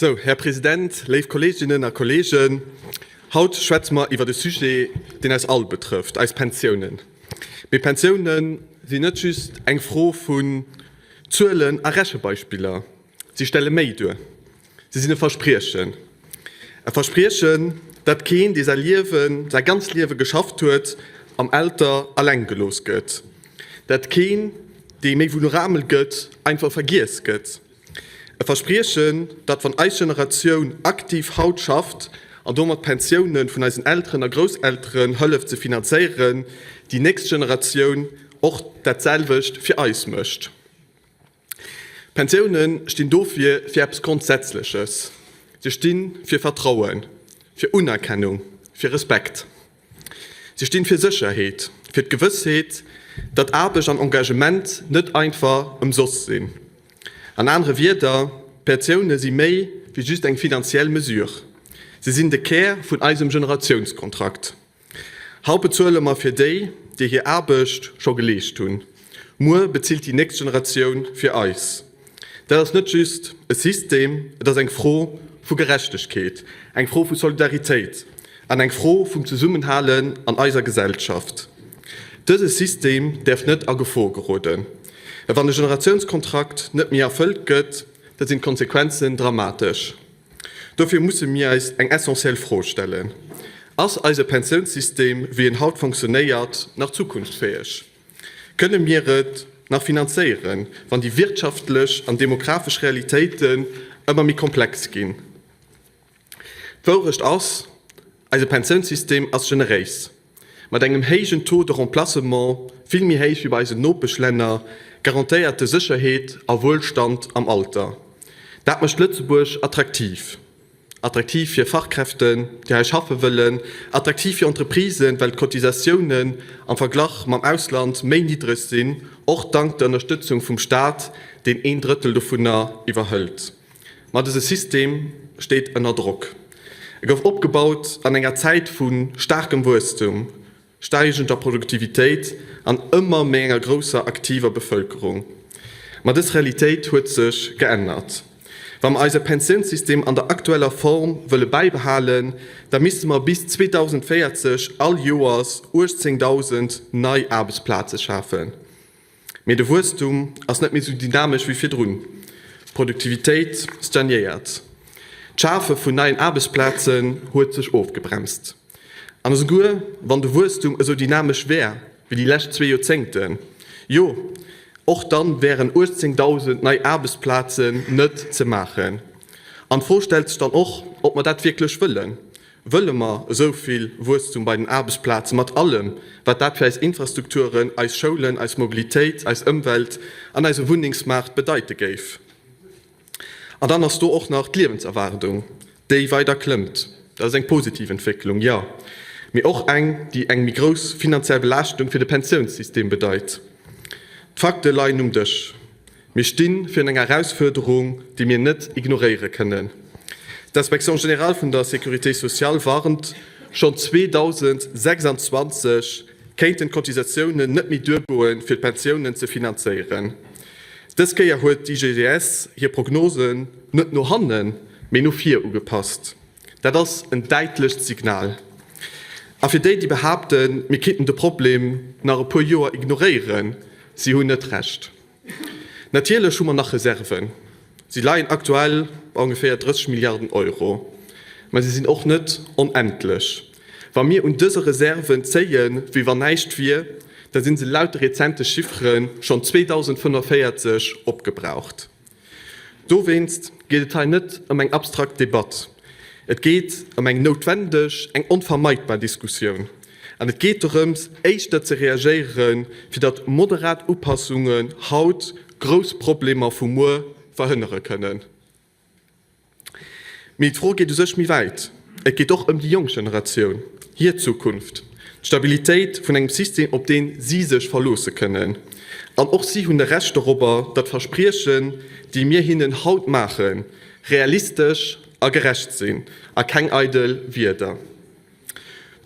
Sou, Här President, léif Kolleeginnen a Kolleegen, haut schwätze mer iwwert e Sujet, deen eis all betrëfft, eis Pensiounen. Mee Pensiounen sinn net just eng Fro vun Zuelen a Rechebeispiller. Si stelle méi duer. Si sinn e Verspriechen. E Verspriechen, datt keen, dee säi Liewen, säi ganzt Liewe geschafft huet, am Alter alleng gelooss gëtt. Dat keen, dee méi vulneramel gëtt, einfach vergiess gëtt. E Verspriechen, datt wann eis Generatioun aktiv haut schafft an domat d'Pensioune vun eisen Elteren a Grousselteren hëlleft ze finanzéieren, déi nächst Generatioun och dat selwecht fir eis mécht. Pensioune stinn dofir fir eppes Grondsätzleches, Se sti fir Vertrauen, fir Unerkennung, fir Respekt. Se stinn fir Sécherheet, fir d'Gewëssheet, datt Aarbecht an Engagement net einfach ëmsoss sinn. An anere Wierder, Pensioune si méi wéi just eng finanziell Mesure, se sinn de Kär vun eisem Generatiounskontrakt. Haut bezuele mer fir déi, déi hir Aarbecht scho geleescht hunn. Muer bezilt déi nächst Generatioun fir eis. Dat ass net just e System, et ass eng Fro vu Gerechtegkeet, eng Fro vu Solidaritéit an eng Fro vum Zesummenhalen an eiser Gesellschaft. Dëse System däerf net a Gefor geroden. Well wann de Generatiounskontrakt net méi erfëllt gëtt, da sinn d'Konsequenzen dramatesch. Dofir musse mir eis eng essentiell Fro stellen, Ass eise Pensiounssystem, wéi en haut fonctionnéiert, nach zukunftsfäeg? Kënne mir et nach finanzéieren, wann déi wirtschaftlech an demografesch Realitéiten ëmmer méi komplex ginn? D'Wourecht ass, Eise Pensiounssystem ass generéis. Mat engem héijen Taux de remplacement, vill méi héich wéi bei eisen Nopeschlänner, garantéiert e Sécherheet a Wuelstand am Alter. Dat mécht Lëtzebuerg attraktiv. Attraktiv fir Fachkräften, déi hei schaffe wëllen, attraktiv fir Entreprisen, well d'Cotisatiounen am Verglach mam Ausland méi niddreg sinn, och dank der Ënnerstëtzung vum Staat, deen een Drëttel dovunner iwwerhëlt. Ma dëse System steet ënner Drock. E gouf opgebaut an enger Zäit vu staarkem Wuesstum, steigender Produktivitéit an ëmmer méi enger grousser aktiver Bevëlkerung. Ma dës Realitéit huet sech geännert. Wa mer eise Pensiounssystem an der aktueller Form wëlle bäibehalen, da misste mer bis 2040 all Joers 18.000 nei Aarbechtsplaze schafen. Mee de Wuesstum ass net méi esou dynamesch wéi virdrun. D'Produktivitéit stagnéiert. D'Schafe vun neien Aarbechtsplazen huet sech ofgebremst. An esouguer wann de Wuesstum esou dynamesch wär wéi déi lescht zwee Joerzéngten, jo, och dann wären 18.000 nei Aarbechtsplazen net ze maachen. An d'Fro stellt sech dann och, ob mer dat wierklech wëllen. Wëlle mer esou vill Wuesstum bei den Aarbechtsplaze mat allem, wat dat fir eis Infrastrukturen, eis Schoulen, eis Mobilitéit, eis Ëmwelt an eise Wunnengsmaart bedeite géif? An dann ass do och nach d'Liewenserwaardung, déi weider klëmmt. Dat ass eng positiv Entwécklung, jo, mee och eng, déi eng méi grouss finanziell Belaaschtung fir de Pensiounssystem bedeit. D'Fakte leien um Dësch. Mir sti virun enger Erausfuerderung, déi mir net ignoréiere kënnen. D'Inspection générale vun der Sécurité sociale warnt, Schonn 2026 kéinten d'Cotisatiounen net méi duergoen, fir d'Pensiounen ze finanzéieren. Dës Kéier huet d'IGGS hir Prognosen net no hannen, mee no vir ugepasst. Dat ass en däitlecht Signal. A fir déi, déi behaapten, mir kinnten de Problem nach e puer Joer ignoréieren, si hunn net Recht. Natierlech hu mer nach Reserven. Si leien aktuell bei ongeféier 30 Milliarden Euro. Mä se sinn och net onendlech. Wa mir un dëse Reserven zéien, wéi wann näischt wier, da si se laut de rezente Chiffere schonn 2045 opgebraucht. Dowéinst geet et hei net ëm eng abstrakt Debatt. Et geet ëm eng noutwendeg, eng onvermeidbar Diskussioun. An et geet dorëms, éischter ze reagéieren, fir datt moderat Upassungen haut grouss Problemer vu muer verhënnere kënnen. Mee d'Fro geet u sech méi wäit. Et geet och ëm déi jonk Generatioun, hir Zukunft, d'Stabilitéit vun engem System, op dee si sech verloosse kënnen. An och si hunn e Recht dorobber, datt d'Verspriechen, déi mir hinnen haut maachen, realistesch a gerecht sinn a keng eidel Wierder.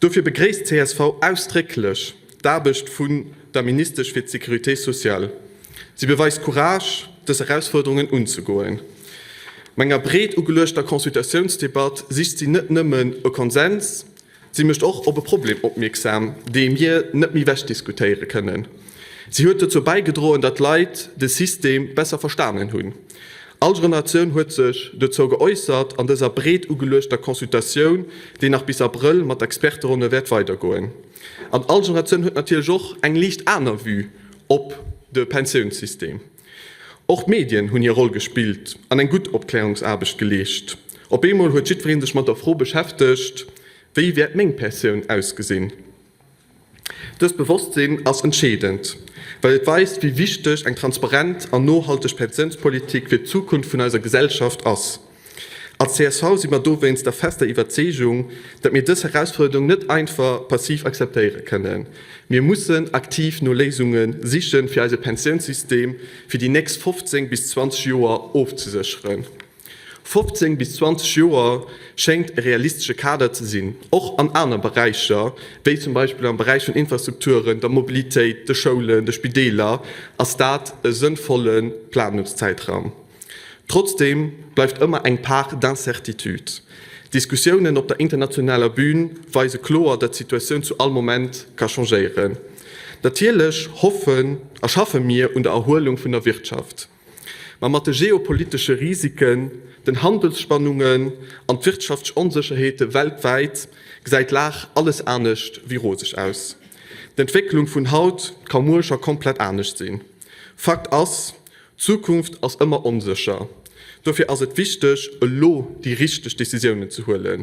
Dofir begréisst csv ausdrécklech d'Aarbecht vun der Ministesch fir d'Sécurité sociale. Si beweist Courage, dës Erausfuerderungen unzegoen. Mat enger breet ugeluechter Consultatiounsdebatt sicht si net nëmmen e Konsens, si mécht och op e Problem opmierksam, dee mir net méi wechdiskutéiere kënnen. Si huet dozou bäigedroen, datt d'Leit de System besser verstanen hunn. All Generatioun huet sech dozou geäussert an dëser breet ugeluechter Consultatioun, déi nach bis Abrëll mat Experteronne wäert weidergoen. An all Generatioun huet natierlech och eng liicht aner Vue op de Pensiounssystem. Och d'Medien hunn hir Roll gespillt an eng gutt Opklärungsaarbecht geleescht. Op eemol huet jiddweree sech mat der Fro beschäftegt, Wéi wäert meng Pensioun ausgesinn? Dëst Bewosstsinn ass entscheedend, well et weist, wéi wichteg eng transparent an nohalteg Pensiounspolitik fir d'Zukunft vun eiser Gesellschaft ass. Als csv si mer dowéinst der fester Iwwerzeegung, datt mir dës Herausfuerderung net einfach passiv akzeptéiere kënnen. Mir mussen aktiv no Léisunge sichen, fir eise Pensiounssystem fir déi nächst 15 bis 20 Joer ofzesécheren. 15 bis 20 Joer schéngt e realistesche Kader ze sinn, och an aner Beräicher, wéi zum Beispill am Beräich vun Infrastrukturen, der Mobilitéit, de Schoulen, de Spideeler, ass dat e sënnvolle Planungszäitraum. Trotzdeem bleift ëmmer eng Part d'incertitude. D'Diskussiounen op der internationaler Bün weise kloer, datt d'Situatioun zu all Moment ka changéieren. Natierlech hoffen a schaffe mir un der Erhuelung vun der Wirtschaft. Ma mat de geopolitesche Risiken, den Handelsspannungen an d'wirtschaftlech Onsécherheete weltwäit gesäit d'Lag alles anescht wéi roseg aus. D'Entwécklung vun haut ka muer scho komplett anescht sinn. Fakt ass, D'Zukunft ass ëmmer onsécher. Dofir ass et wichteg, elo déi richteg Decisiounen ze huelen.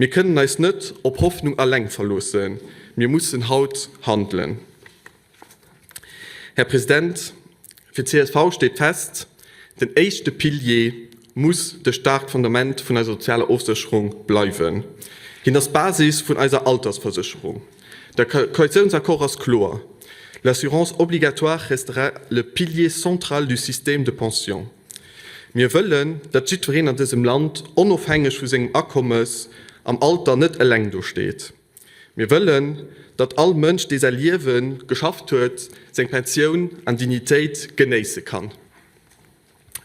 Mir kënnen eis net op Hoffnung alleng verloossen. Mir mussen haut handelen. Här President, fir d'CSV steet fest, Den éischte Pilier muss de staarkt Fondament vun eiser sozialer Ofsécherung bleiwen. Hien ass d'Basis vun eiser Altersversécherung. De Koalitiounsaccord ass kloer, L'assurance obligatoire restera le pilier central du système de pension. Mir wëllen, datt jiddwereen an dësem Land, onofhängeg vu sengem Akommes, am Alter net eleng do steet. Mir wëllen, datt all Mënsch, dee säi Liewe geschafft huet, seng Pensioun an Dignitéit genéisse kann.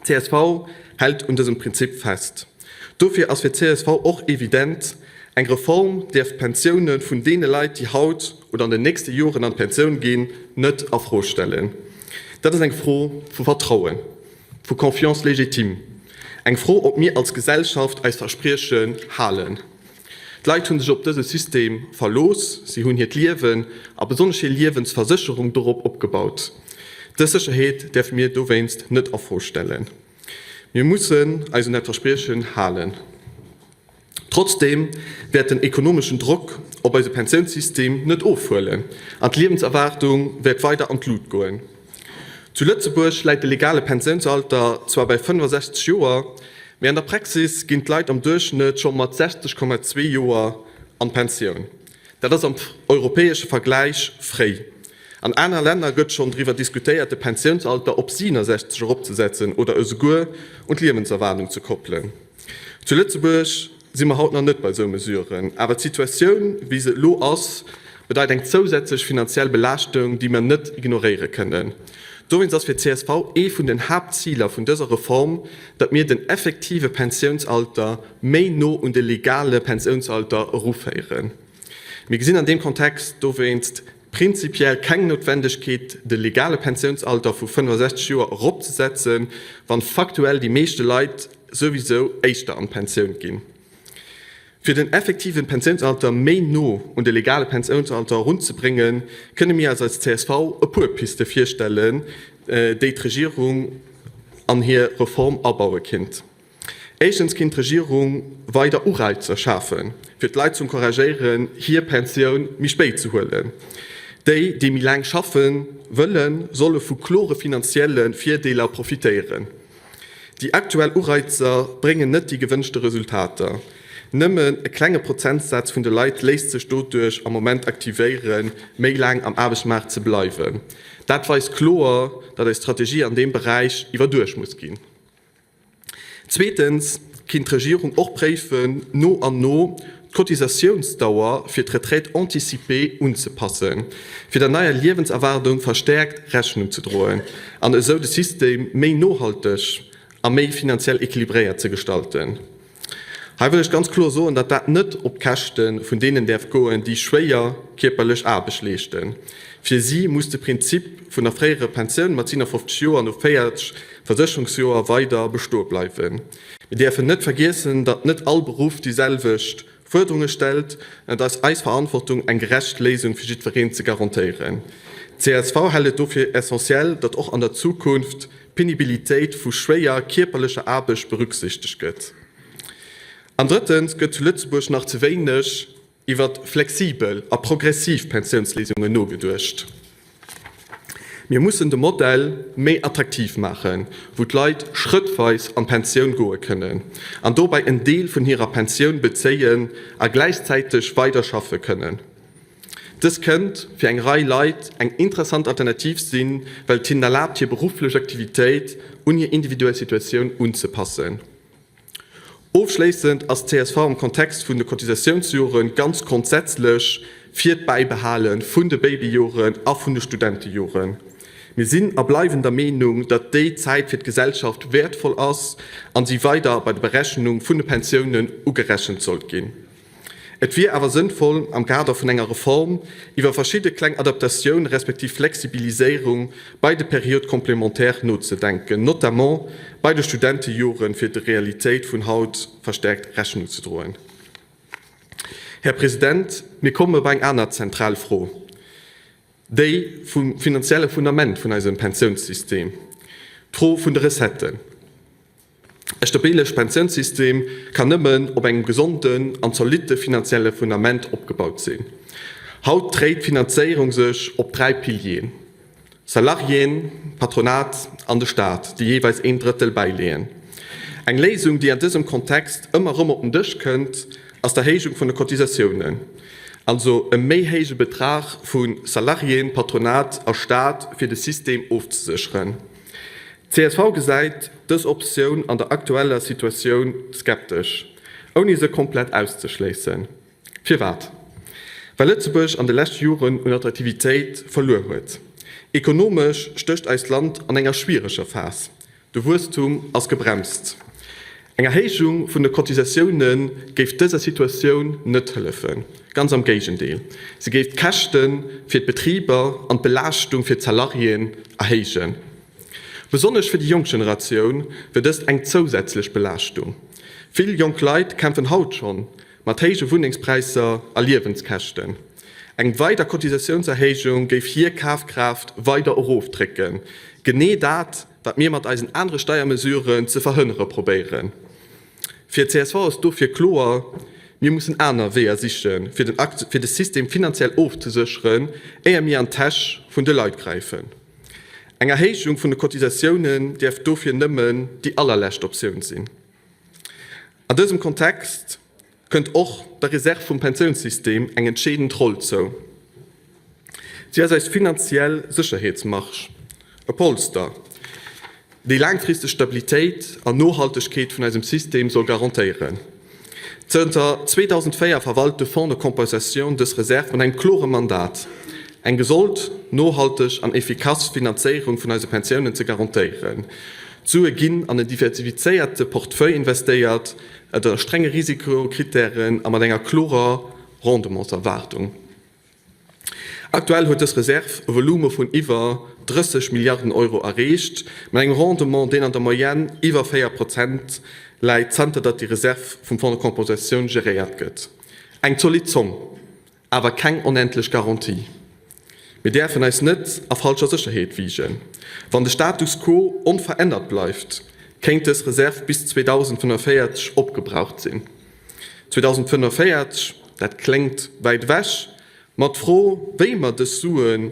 Csv hält un dësem Prinzip fest. Dofir ass fir csv och evident, Eng Reform däerf d'Pensioune vun deene Leit, déi haut oder an den nächste Joren an d'Pensioun ginn, net a Fro stellen. Dat ass eng Fro vu Vertrauen, vu Confiance légitime, eng Fro, ob mir als Gesellschaft eis Verspriechen halen. D'Leit hu sech op dëse System verlooss, si hunn hiert Liewen a besonnesch hir Liewensversécherung dorop opgebaut. Dës Sécherheet däerfe mir dowéinst net a Fro stellen. Mir mussen eis un dat Verspriechen halen. Trotzdeem wäert den ekonomeschen Drock op eise Pensiounssystem net ofhuelen an d'Liewenserwaardung wäert weider an d'Lut goen. Zu Lëtzebuerg läit de legale Pensiounsalter zwar bei 65 Joer, mee an der Praxis ginn d'Leit am Duerchschnëtt scho mat 60,2 Joer an d'Pensioun. Dat ass am europäesche Vergläich fréi. An aner Länner gëtt schonn driwwer diskutéiert, de Pensiounsalter op 67 eropzesetzen oder esouguer un d'Liewenserwaardung ze koppelen. Zu Lëtzebuerg si mer haut nach net bei esou Mesuren, awer d'Situatioun, wéi se elo ass, bedeit eng zousätzlech finanziell Belaaschtung, déi mer net ignoréiere kënnen. Dowéinst ass fir csv ee vun den Haaptziler vun dëser Reform, datt mir den effektive Pensiounsalter méi no un de legale Pensiounsalter eruféieren. Mir gesinn an deem Kontext dowéinst prinzipiell keng Noutwendegkeet, de legale Pensiounsalter vu 65 Joer eropzesetzen, wann faktuell déi meeschte Leit souwisou éischter an d'Pensioun ginn. Fir den effektiven Pensiounsalter méi no un de legale Pensiounsalter erunzebréngen, kënne mir eis als csv e puer Piste virstellen, déi d'Regierung an hir Reform abaue kinnt. Éischtens kinnt d'Regierung weider Ureizer schafen, fir d'Leit z'encouragéieren, hir Pensioun méi spéit ze huelen. Déi, déi méi laang schaffe wëllen, solle vu klore finanzielle Virdeeler profitéieren. Déi aktuell Ureizer bréngen net déi gewënschte Resultater. Nëmmen e klenge Prozentsaz vun de Leit léisst sech doduerch am Moment aktivéieren, méi laang am Aarbechtsmaart ze bleiwen. Dat weist kloer, datt eis Strategie an deem Beräich iwwerduecht muss ginn. Zweetens kinnt d'Regierung och préifen, no an no d'Cotisatiounsdauer fir d'Retraite anticipée unzepassen, fir der neier Liewenserwaardung verstäerkt Rechnung ze droen an esou de System méi nohalteg. a méi finanziell equilibréiert ze gestalten. Hei wëll ech ganz kloer soen, datt dat net op d'Käschte vun deenen däerf goen, déi schwéier kierperlech Aarbecht leeschten. Fir si muss de Prinzip vun der fréierer Pensioun mat 57 Joer no 40 Versécherungsjoer weider bestoe bleiwen. Mir däerfen net vergiessen, datt net all Beruff déi selwecht Fuerderunge stellt. Et ass eis Verantwortung, eng gerecht Léisung fir jiddwereen ze garantéieren. D'CSV hält et dofir essentiell, datt och an der Zukunft d'Penibilitéit vu schwéier kierperlecher Aarbecht berücksichtegt gëtt. An drëttens gëtt zu Lëtzebuerg nach ze wéineg iwwer flexibel a progressiv Pensiounsléisungen nogeduecht. Mir mussen de Modell méi attraktiv maachen, wou d'Leit schrëttweis an d'Pensioun goe kënnen an dobäi en Deel vun hirer Pensioun bezéien a gläichzäiteg weider schaffe kënnen. Dës kënnt fir eng Rei Leit eng interessant Alternativ sinn, well et hinnen erlaabt, hir berufflech Aktivitéit un hir individuell Situatioun unzepassen. Ofschléissend ass d'CSV am Kontext vun de Cotisatiounsjore ganz grondsätzlech fir d'Bäibehale vun de Babyjoren a vun de Studentejoren. Mir sinn a bleiwen der Meenung, datt déi Zäit fir d'Gesellschaft wäertvoll ass an si weider bei der Berechnung vun de Pensiounen ugerechent sollt ginn. Et wier awer sënnvoll, am Kader vun enger Reform iwwer verschidde kleng Adaptatioun respektiv Flexibiliséierung bei de Périodes complémentaires nozedenken, notamment bei de Studentejoren, fir de Realitéit vun haut verstärkt Rechnung ze droen. Här President, mir komme bei eng aner zentral Fro, déi vum finanzielle Fundament vun eisem Pensiounssystem, d'Fro vun de Recetten. E stabile Pensiounssystem kann nëmmen op engem gesonden an zolitte finanzielle Fundament opgebaut sinn. Haut dréit d'Finanzéierung sech op 3 Pilieren, Salariéen, Patronat an de Staat, déi jeeweils een Drëttel bäileeën. Eng Léisung, déi an dësem Kontext ëmmer erëm op den Dësch kënnt, ass d'Erhéijung vun de Cotisatiounen, also e méi héije Betrag vu Salariéen, Patronat a Staat, fir de System ofzesécheren. Csv gesäit dës Optioun an der aktueller Situatioun skeptesch, ouni se komplett auszeschléissen. Firwat? Well Lëtzebuerg an de leschte Joren un Attraktivitéit verluer huet. Ekonomesch stécht eist Land an enger schwiereger Phas. De Wuesstum ass gebremst. Eng Erhéijung vun de Cotisatioune géif dëser Situatioun net hëllefen, ganz am Géigendeel, se géif d'Käschte fir d'Betriber an d'Belaaschtung fir d'Salariéen erhéijen. Besonnesch fir déi jonk Generatioun wier dëst eng zousätzlech Belaaschtung. Vill jonk Leit kämpfen haut schonn mat héije Wunnengspräisser a Liewenskäschten. Eng weider Cotisatiounserhéijung géif hir Kafkraaft weider erofdrécken. Genee dat wat mir mat eisen anere Steiermesuren ze verhënnere probéieren. Fir csv ass dofir kloer, Mir mussen aner Weeër sichen, fir den fir de System finanziell ofzesécheren, éier mir an d'Täsch vun de Leit gräifen. Eng Erhéijung vun de Cotisatiounen däerf dofir nëmmen déi allerlescht Optioun sinn. An dësem Kontext kënnt och der Reserv vum Pensiounssystem eng entscheedend Roll zou. Si ass eis finanziell Sécherheetsmarge, e Polster, déi laangfristeg Stabilitéit an Nohaltegkeet vun eisem System soll garantéieren. Zënter 2004 verwalt de Fonds de compensation dës Reserv mat engem klore Mandat, eng gesold, nohalteg an efficace Finanzéierung vun eise Pensiounen ze garantéieren. D'Sue ginn an en diversifizéierte Portefeuille investéiert, ënner strenge Risikokrittären a mat enger klorer Rendementserwaardung. Aktuell huet dës Reserv e Volume vun iwwer 30 Milliarden Euro erreecht, mat engem Rendement, deen an der Moyenne iwwer 4 Prozent läit, zanter datt déi Reserv vum Fonds de compensation geréiert gëtt. Eng zolidd Zomm. Awer keng onendlech Garantie. Mir däerfen eis net a falscher Sécherheet wigen. Wann de Status quo onverännert bleift, kéint dës Reserv bis 2045 opgebraucht sinn. 2045, dat kléngt wäit ewech, ma d'Fro, wéi mer dës Suen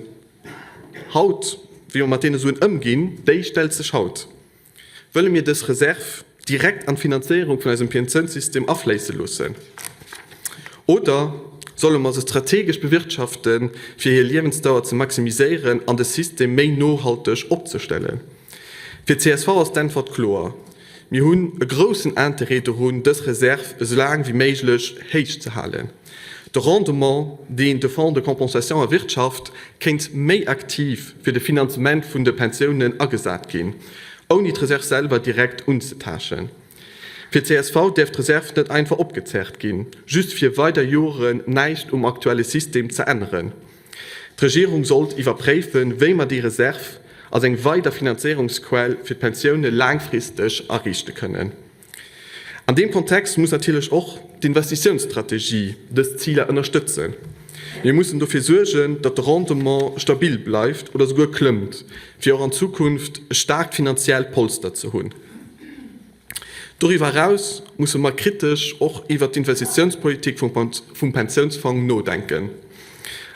haut, wéi mer mat deene Suen ëmginn, déi stellt sech haut. Wëlle mir dës Reserv direkt an d'Finanzéierung vun eisem Pensiounssystem afléisse loossen? Oder solle mer se strategesch bewirtschaften, fir hir Liewensdauer ze maximiséieren an de System méi nohalteg opzestellen? Fir csv ass d'Äntwert kloer, Mir hunn e groussen Interêt dorun, dës Reserv esou laang wéi méiglech héich ze halen. De Rendement, deen de Fonds de compensation erwirtschaft, kéint méi aktiv fir de Finanzement vun de Pensiounen agesat ginn. ouni d'Reserv selwer direkt unzetaaschen. Fir d'CSV däerf d'Reserv net einfach opgezerrt ginn, just fir weider Joren näischt um aktuelle System ze änneren. D'Regierung sollt iwwerpréifen, wéi mer déi Reserv als eng weider Finanzéierungsquell fir d'Pensioune laangfristeg ariichte kënnen. An deem Kontext muss natierlech och d'Investitiounsstrategie dës Ziler ënnerstëtzen. Mir mussen dofir suergen, datt de Rendement stabil bleift oder souguer klëmmt, fir och an Zukunft e staarkt finanziellt Polster ze hunn. Doriwwer eraus musse mer kritesch och iwwert d'Investitiounspolitik vum Pensiounsfong nodenken.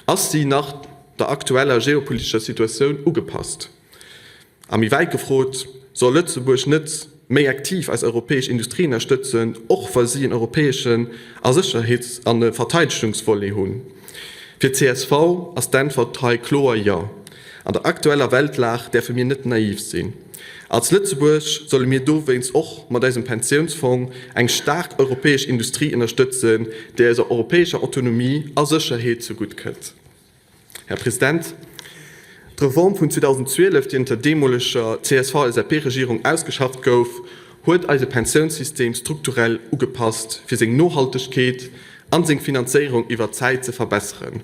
Ass si nach der aktueller geopolitescher Situatioun ugepasst? A méi wäit gefrot, Soll Lëtzebuerg net méi aktiv eis europäesch Industrie ënnerstëtzen, och wa si en europäeschen a Sécherheets an e Verteidegungsvolet hunn? Fir d'CSV ass d'Äntwert hei kloer Jo. An der aktueller Weltlag däerfe mir net naiv sinn. Als Lëtzebuerg solle mir dowéinst och mat eisem Pensiounsfong eng staark europäesch Industrie ënnerstëtzen, déi eiser europäescher Autonomie a Sécherheet zegutt kënnt. Här President, d'Reform vun 2012, déi ënner der deemoleger CSV-LSAP-Regierung ausgeschafft gouf, huet eise Pensiounssystem strukturell ugepasst, fir seng Nohaltegkeet a seng Finanzéierung iwwer d'Zäit ze verbesseren.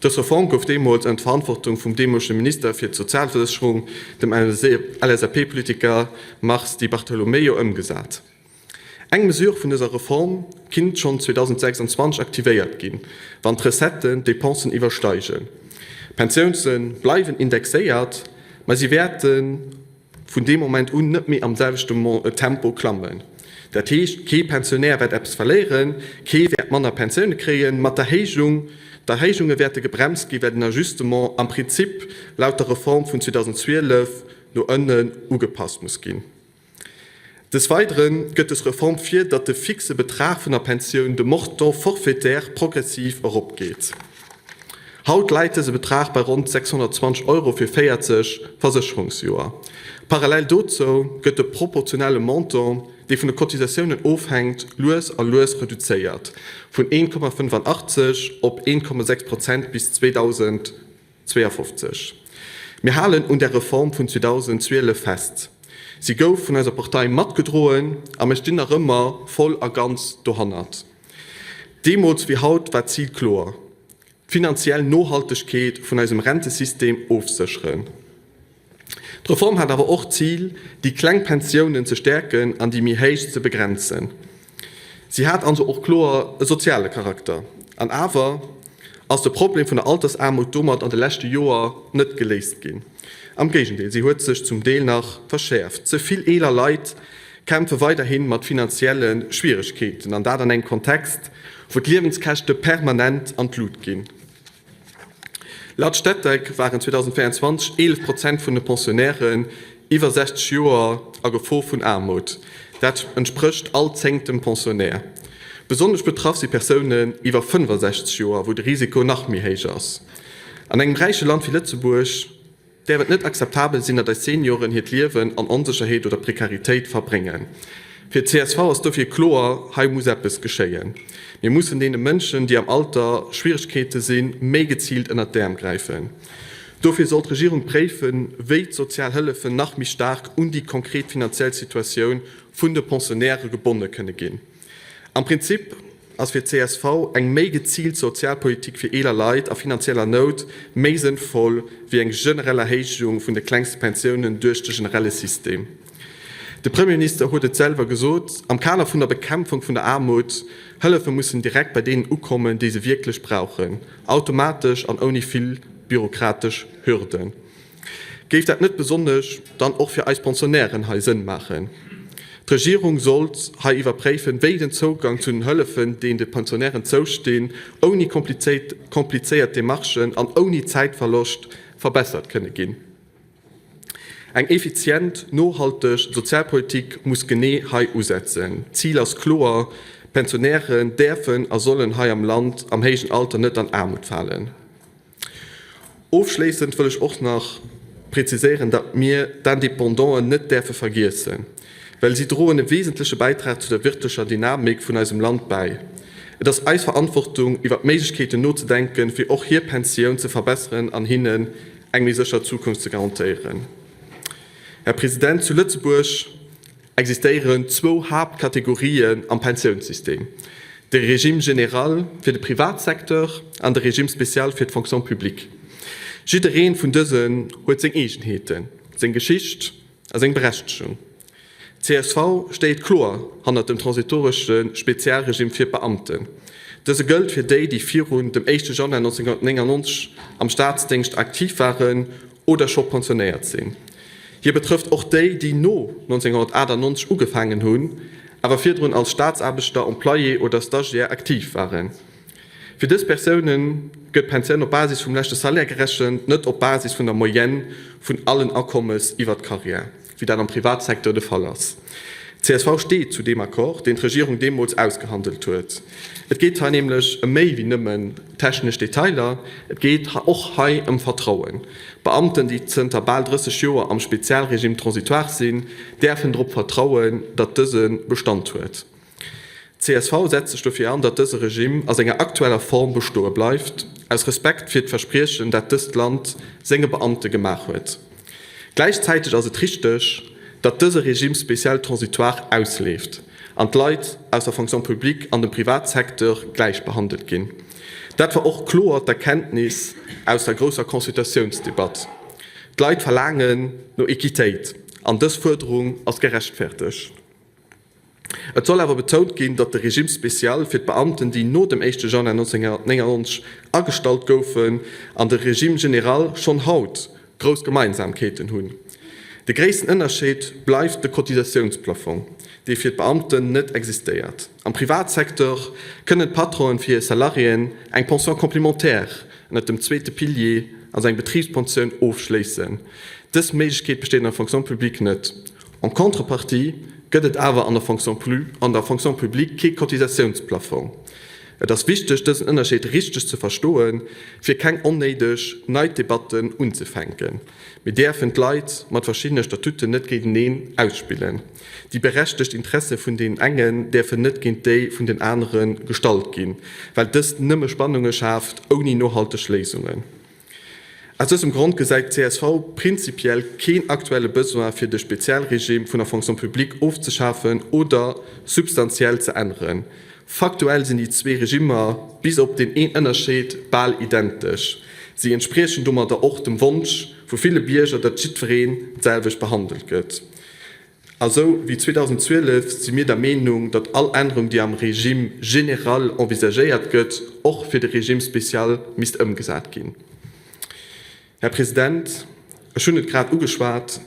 Dës Reform gouf deemools ënner d'Verantwortung vum deemolege Minister fir d'Sozialversécherung, dem LSAP-Politiker Mars Di Bartolomeo, ëmgesat. Eng Mesure vun dëser Reform kinnt schonn 2026 aktivéiert ginn, wann d'Recetten d'Depensen iwwersteigen. D'Pensiounse bleiwen indexéiert, mä si wäerte vun deem Moment un net méi am selwechte Tempo klammen. Dat heescht, kee Pensionär wäert eppes verléieren, kee wäert manner Pensioune kréien, ma d'Erhéijung, d'Erhéijunge wäerte gebremst ginn, well den Ajustement am Prinzip laut der Reform vun 2012 no ënnen ugepasst muss ginn. Des Weidere gëtt dës Reform vir, datt de fixe Betrag vun der Pensioun, de Montant forfaitaire, progressiv eropgeet. Haut läit dëse Betrag bei ronn 620 Euro fir 40 Versécherungsjoer. Parallel dozou gëtt de proportionelle Montant, dee vun de Cotisatiounen ofhänkt, lues a lues reduzéiert, vun 1,85 op 1,6 Prozent bis 2000. 52. Mir halen un där Reform vun 2012 fest. Si gouf vun eiser Partei matgedroen a mir stinn nach ëmmer voll a ganz dohannert. Deemools wéi haut war d'Zil kloer, d'finanziell Nohaltegkeet vun eisem Rentesystem ofsécheren. D'Reform hat awer och d'Zil, déi kleng Pensiounen ze stäerken an déi méi héich ze begrenzen. Si hat also och kloer e soziale Charakter. An awer ass de Problem vun der Altersaarmut domat an de leschte Joer net geléist ginn. Am Géigendeel, si huet sech zum Deel nach verschäerft. Ze vill eeler Leit kämpfe weiderhi mat finanzielle Schwieregkeeten, an dat an engem Kontext, wou d'Liewenskäschte permanent an d'Lut ginn. Laut Statec waren 2024 11 Prozent vun de Pensionnairen iwwer 60 Joer a Gefor vun Aarmut. Dat entsprécht all zéngtem Pensionnaire. Besonnesch betraff si Persounen iwwer 65 Joer, wou de Risiko nach méi héich ass. An engem räiche Land wéi Lëtzebuerg däerf et net akzeptabel sinn, datt eis Senioren hiert Liewen an Onsécherheet oder Prekaritéit verbréngen. Fir d'CSV ass dofir kloer, Hei muss eppes geschéien. Mir mussen deene Mënschen, déi am Alter Schwieregkeete sinn, méi geziilt ënnert d'Äerm gräifen. Dofir soll d'Regierung préifen, wéi d'sozial Hëllefen nach méi staark un déi konkret finanziell Situatioun vun de Pensionnairë gebonne kënne ginn. Am Prinzip ass fir d'CSV eng méi geziilt Sozialpolitik fir eeler Leit a finanzieller Nout méi sënnvoll wéi eng generell Erhéijung vun de klengste Pensiounen duerch de generelle System. De Premierminister huet et selwer gesot, am Kader vun der Bekämpfung vun der Aarmut, Hëllefe mussen direkt bei deenen ukommen, déi se wierklech brauchen, automatesch an ouni vill bürokratesch Hürden. Géif dat net besonnesch dann och fir eis Pensionnairen hei Sënn maachen? D'Regierung sollt hei iwwerpréifen, wéi den Zougang zu den Hëllefen, déi de Pensionnairen zoustinn, ouni komplizéiert Demarchen an ouni Zäitverloscht verbessert kënne ginn. Eng effizient, nohalteg Sozialpolitik muss genee hei usetzen. D'Zil ass kloer, D'Pensionnairen däerfen a sollen hei am Land am héijen Alter net an Aarmut falen. Ofschléissend wëll ech och nach preziséieren, datt mir d'Independanten net däerfe vergiessen, well si droen e wesentleche Bäitrag zu der wirtlecher Dynamik vun eisem Land bäi. Et ass eis Verantwortung, iwwert d'Méiglechkeeten nozedenken, fir och hir Pensioun ze verbesseren an hinnen eng méi sécher Zukunft ze garantéieren. Här President, zu Lëtzebuerg existéieren zwou Haaptkategorien am Pensiounssystem, de Régime général fir de Privatsecteur an de Régime spécial fir d'Fonction publique. Jidderee vun dësen huet seng Eegenheeten, seng Geschicht a seng Berechtegung. Csv stéit kloer hannert dem transitoresche Spezialregime fir d'Beamten. Dëse gëllt fir déi, déi virun dem éischte Januar 1999 am Staatsdéngscht aktiv waren oder scho pensionéiert sinn. Hie betrëfft och déi, déi no 1998 ugefaangen hunn, awer virdrun als Staatsaarbechter, Employé oder Stagiaire aktiv waren. Fir dës Persoune gëtt d'Pensioun op Basis vum leschte Salaire gerechent, net op Basis vun der Moyenne vun allen Akommes iwwer d'Karriär, wéi dat am Privatsecteur de Fall ass. Csv steet zu deem Accord, deen d'Regierung deemools ausgehandelt huet. Et geet hei nämlech ëm méi wéi nëmmen technesch Detailer, et geet och hei ëm Vertrauen. Beamten, déi zënter bal 30 Joer am Spezialrégime transitoire sinn, däerfen drop vertrauen, datt dëse Bestand huet. Csv setzt sech dofir an, datt dëse Regime a senger aktueller Form bestoe bleift, aus Respekt fir d'Verspriechen, dat dëst Land senge Beamte gemaach huet. Gläichzäiteg ass et richteg, datt dëse Régime spécial transitoire ausleeft an d'Leit aus der Fonction publique an dem Privatsecteur gläich behandelt ginn. Dat war och kloer d'Erkenntnis aus der grousser Consultatiounsdebatt. D'Leit verlaangen no Equitéit an dës Fuerderung ass gerechtfertegt. Et soll awer betount ginn, datt de Régime spécial fir d'Beamten, déi no dem éischte Januar 1999 agestallt goufen, an de Régime général schonn haut grouss Gemeinsamkeeten hunn. De gréissten Ënnerscheed bleift de Cotisatiounsplafong, dee fir d'Beamten net existéiert. Am Privatsecteur kënnen d'Patronen fir hir Salariéen eng Pension complémentaire ënnert dem zweete Pilier, also eng Betribspensioun, ofschléissen. Dës Méiglechkeet besteet an der Fonction publique net. En contrepartie gëtt et awer an der Fonction an der Fonction publique kee Cotisatiounsplafong. Et ass wichteg, dësen Ënnerscheed richteg ze verstoen, fir keng onnéideg nei Debatten unzefänken. Mir däerfen d'Leit mat verschiddene Statuten net géinteneen ausspillen. Déi berechtegt Interesse vun deenen engen däerfen net géint déi vun den anere gestallt ginn, well dëst nëmme Spannunge schaaft ouni nohalteg Léisungen. Aus dësem Grond gesäit d'CSV prinzipiell keen aktuelle Besoin fir de Spezialregime vun der Fonction publique ofzeschafen oder substantiell ze änneren. Faktuell sinn déi zwee Regimmer, bis op deen een Ënnerscheed, bal identesch. Si entspriechen domadder och dem Wonsch vu ville Bierger, datt jiddwereen d'selwecht behandelt gëtt. A sou wéi 2012 si mir der Meenung, datt all Ännerung, déi am Régime général envisagéiert gëtt, och fir de Régime spécial misst ëmgesat ginn. Här President, ech hunn et grad ugeschwat,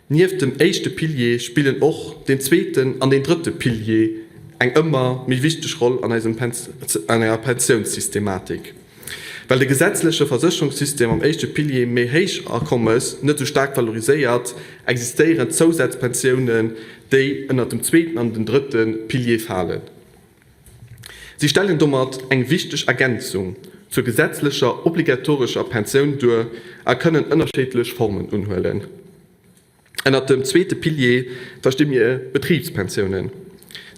nieft dem éischte Pilier spillen och deen zweeten an deen drëtte Pilier eng ëmmer méi wichteg Roll an eisem an eier Pensiounssystematik. Well de gesetzleche Versécherungssystem am éischte Pilier méi héich Akommes net esou staark valoriséiert, existéieren Zousazpensiounen, déi ënnert dem zweeten an den drëtte Pilier falen. Si stellen domat eng wichteg Ergänzung zur gesetzlecher obligatorescher Pensioun duer a kënnen ënnerscheedlech Formen unhuelen. Ënnert dem zweete Pilier versti mir Betribspensiounen.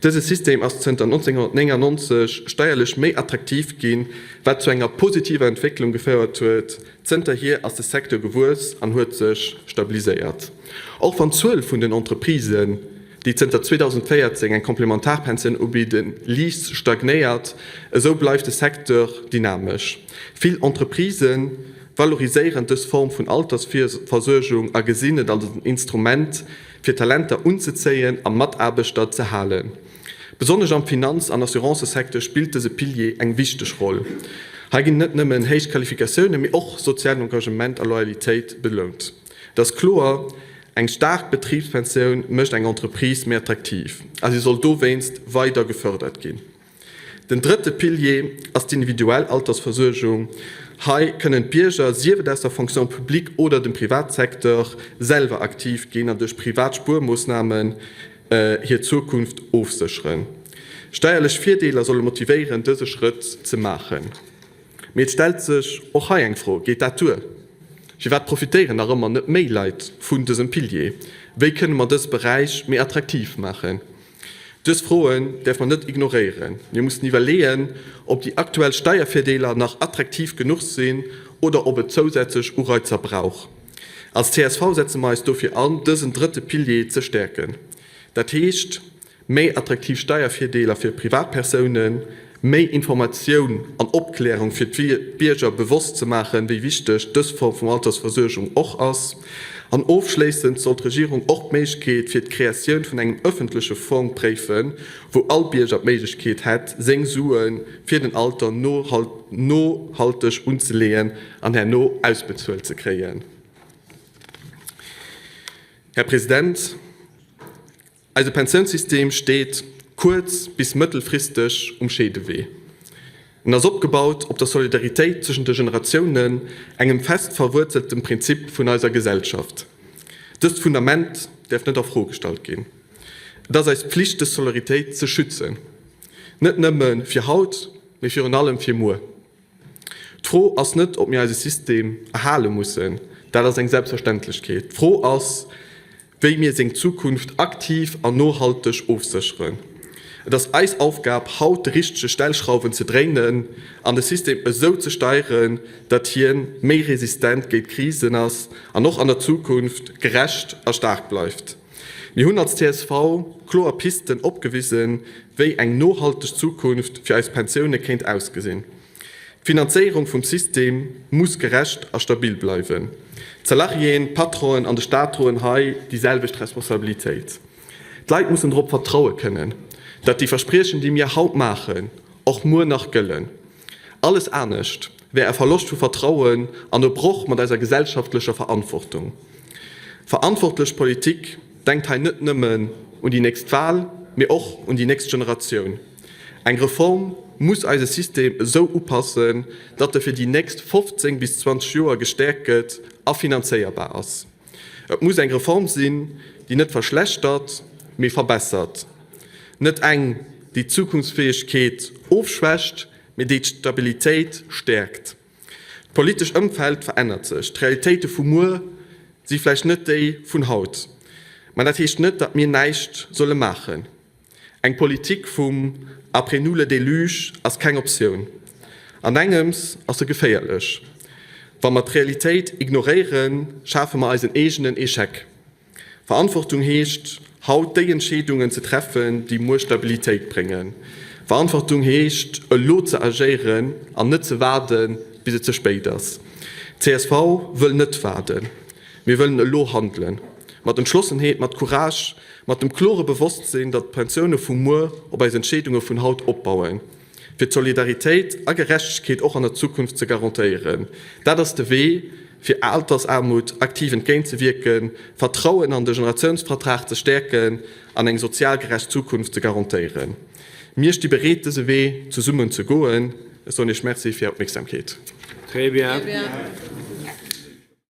Dëse System ass zënter 1999 steierlech méi attraktiv ginn, wat zu enger positiver Entwécklung geféiert huet. Zënterhier ass de Secteur gewuess an huet sech stabiliséiert. Och wann d'Zuel vun den Entreprisen, déi zënter 2014 eng Komplementarpensioun ubidden, liicht stagnéiert, esou bleift de Secteur dynamesch. Vill Entreprisen valoriséieren dës Form vun Altersversuergung a gesinn et als en Instrument, fir Talenter unzezéien a Mataarbechter ze halen. Besonnesch am Finanz an Assurancësecteur spillt dëse Pilier eng wichteg Roll. Hei ginn net nëmmen héich Qualifikatiounen, mee och sozialen Engagement a Loyalitéit belount. Et ass kloer, Eng staark Betribspensioun mécht eng Entreprise méi attraktiv a si soll dowéinst weider gefërdert ginn. Den drëtte Pilier ass d'individuell Altersversuergung. Hei kënnen d'Bierger, sief et aus der Fonction publique oder dem Privatsecteur, selwer aktiv ginn an duerch privat Spuermoossnamen hir Zukunft ofsécheren. Steierlech Virdeeler solle motivéieren, dëse Schrëtt ze maachen. Mee et stellt sech och hei eng Fro, Geet dat duer? Firwat profitéieren nach ëmmer net méi Leit vun dësem Pilier? Wéi kënne mer dës Beräich méi attraktiv maachen? Dës Froen däerf mer net ignoréieren. Mir mussen iwwerleeën, ob déi aktuell Steiervirdeeler nach attraktiv genuch sinn oder ob et zousätzlech Ureizer brauch. Als csv setze mer eis dofir an, dësen drëtte Pilier ze stäerken. Dat heescht, méi attraktiv Steiervirdeeler fir Privatpersounen, méi Informatioun an Opklärung fir d'Bierger bewosst ze maachen, wéi wichteg dës Form vum Altersversuergung och ass. An ofschléissend soll d'Regierung och d'Méiglechkeet fir d'Kreatioun vun engem ëffentleche Fong préifen, wou all Bierger d'Méiglechkeet hätt, seng Sue fir den Alter nohalteg unzeleeën an herno ausbezuelt ze kréien. Här President, Eise Pensiounssystem steet kuerz bis mëttelfristeg um Scheedewee. En ass opgebaut op der Solidaritéit tëschent de Generatiounen, engem fest verwuerzeltem Prinzip vun eiser Gesellschaft. Dëst Fundament däerf net a Fro gestallt ginn. Et ass eis Pflicht dës Solaritéit ze schützen, net nëmme fir haut, mee virun allem fir muer. D'Fro ass net, ob mir eise System erhale mussen, dat ass eng Selbstverständlechkeet. D'Fro ass, wéi mir seng Zukunft aktiv an nohalteg ofsécheren. Et ass eis Aufgab, haut de richtege Stellschrauwen ze dréinen an de System esou ze steieren, datt hien méi resistent géint Krisen ass an och an der Zukunft gerecht a staark bleift. Mir hunn als csv kloer Pisten opgewisen, wéi eng nohalteg Zukunft fir eis Pensioune kéint ausgesinn. D'Finanzéierung vum System muss gerecht a stabil bleiwen. D'Salariéen, d'Patronen an de Staat droen hei déi selwecht Responsabilitéit. D'Leit mussen drop vertraue kënnen, datt déi Verspriechen, déi mir haut maachen, och muer nach gëllen. Alles anescht wär e Verloscht vu Vertrauen an e Broch mat eiser gesellschaftlecher Verantwortung. Verantwortlech Politik denkt hei net nëmmen un déi nächst Wal, mee och un déi nächst Generatioun. Eng Reform muss eise System esou upassen, datt e fir déi nächst 15 bis 20 Joer gestäerkt gëtt a finanzéierbar ass. Et muss eng Reform sinn, déi net verschlechtert, mee verbessert. Net eng, déi d'Zukunftsfäegkeet ofschwächt, mee déi d'Stabilitéit stäerkt. D'politesch Ëmfeld verännert sech. D'Realitéite vu muer si vläicht net déi vun haut. Mä dat heescht net, datt mir näischt solle maachen. Eng Politik vum après nous le déluge ass keng Optioun. An engems ass se geféierlech. Wa mer d'Realitéit ignoréieren, schafe mer eisen eegenen Echec. Verantwortung heescht, haut déi Entscheedungen ze treffen, déi muer Stabilitéit bréngen. Verantwortung heescht, elo ze agéieren an net ze waarden, bis et ze spéit ass. Csv wëll net waarden. Mir wëllen elo handelen. Mat Entschlossenheet, mat Courage, mat dem klore Bewosstsinn, datt d'Pensioune vu muer op eis Entscheedunge vun haut opbauen, fir d'Solidaritéit a Gerechtegkeet och an der Zukunft ze garantéieren. Dat ass de Wee, fir Altersaarmut aktiv entgéintzewierken, Vertrauen an de Generatiounsvertrag ze stäerken an eng sozial gerecht Zukunft ze garantéieren. Mir sti bereet, dëse Wee zesummen ze goen. Ech soen Iech Merci fir Är Opmierksamkeet. Très bien.